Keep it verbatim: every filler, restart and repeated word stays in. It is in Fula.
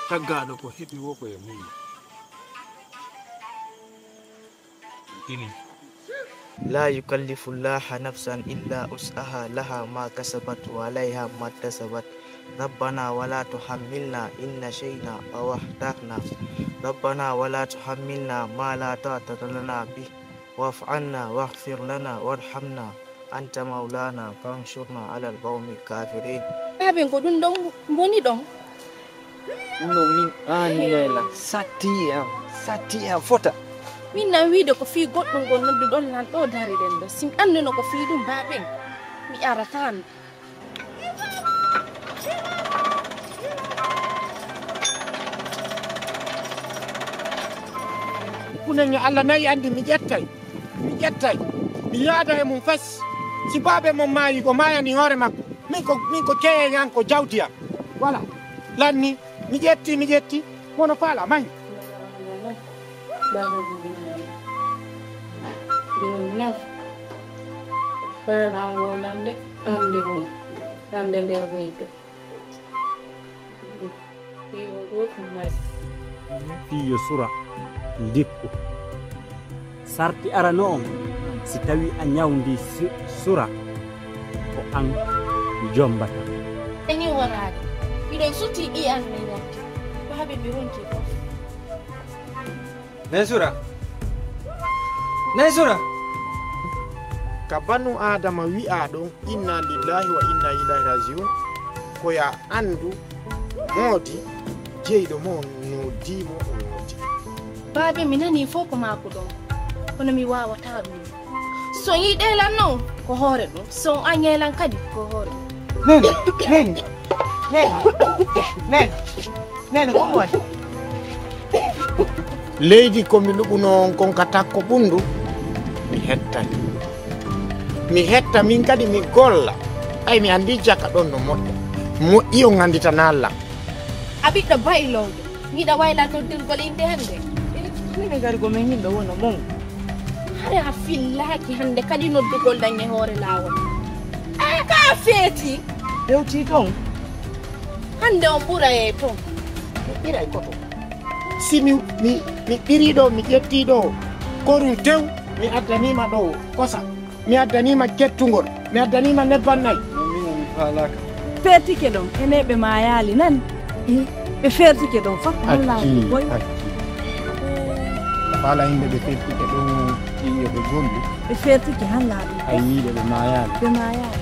Taggaaɗo ko heɓi wo ko e mum. Ini. لا يكلف الله نفسا إلا وسعها، لها ما كسبت وعليها ما اكتسبت. ربنا ولا تحملنا إن نسينا أو أخطأنا. ربنا ولا تحملنا ما لا طاقة لنا به واعف عنا واغفر لنا وارحمنا أنت مولانا فانصرنا على القوم الكافرين. Baaben, ko ɗum ɗon woni ɗon? Ɗum ɗon min aani Leela. Satti e am, satti e am fota. Min nan wiide ko fii goɗɗum ngol nodduɗon lan ɗoo dariɗen ɗo. Si mi annduno ko fii ɗum, baaben, mi arataano. Kunen yo Allah nayi anndi mi ƴettay. Mi ƴettay. Mi yaada e mum fes. Si baabe mon maayi, ko maayani hoore makko. Min ko, min ko keyeyan ko jawdi am. Voilà. Lanni, mi ƴetti, mi ƴetti. Kono faala mahi. Fii yo sura ndikku. Sarti arano on, si tawi a ñawndi su-, sura, ko an jombata. Eni woraade, miɗo suti ɓiyan mi ñatti. Baabe mi ronki fof. Naysura! Naysura! Ka banu Aadama wi'aa ɗon, "Inna lillahi wa inna ilayhi raji'un." Ko ya anndu moodi jeyɗo mo on noddii mo o noodi. Baabe, mi nanii fof ko maakuɗon, kono mi waawataa ɗum. So yiɗee lan non, ko hoore ɗum. So añee lan kadi, ko hoore ɗum. Nene, nene, nene, nene, nene, ko ɗum waɗi? Leydi ko mi luɓunoo on kon ka takko ɓunndu, mi hettani. Mi hetta min kadi mi golla. Ay, mi anndi jaka ɗon no moƴƴa. Moƴƴi on annditanaa lan. A ɓiɗɗo bayloojo, miɗa wayla noddirgol innde hannde. Minen kadi ko min yimɓe wona mon. Hare a fillaaki hannde kadi noddugol lan e hoore laawol. Ee, ka a feeti. Hewtii ton. Hannde on ɓura e ton. Mi ɓiray koto. Si mi, mi, mi ɓirii ɗo, mi ƴettii ɗo, korum tew, mi addanii ma ɗo kosa. Mi addanii ma kettungol. Mi addanii ma nebban nay. Minen mi faalaaka. Feertike ɗon, ene ɓe maayaali nan. Eh, ɓe feertike ɗon fof. Acci, acci. Faala yimɓe ɓe feertike ɗon, iyo ɓe gondi. Ɓe feertike han laaɓi. Ay, yiide ɓe maayaali. Ɓe maayaali.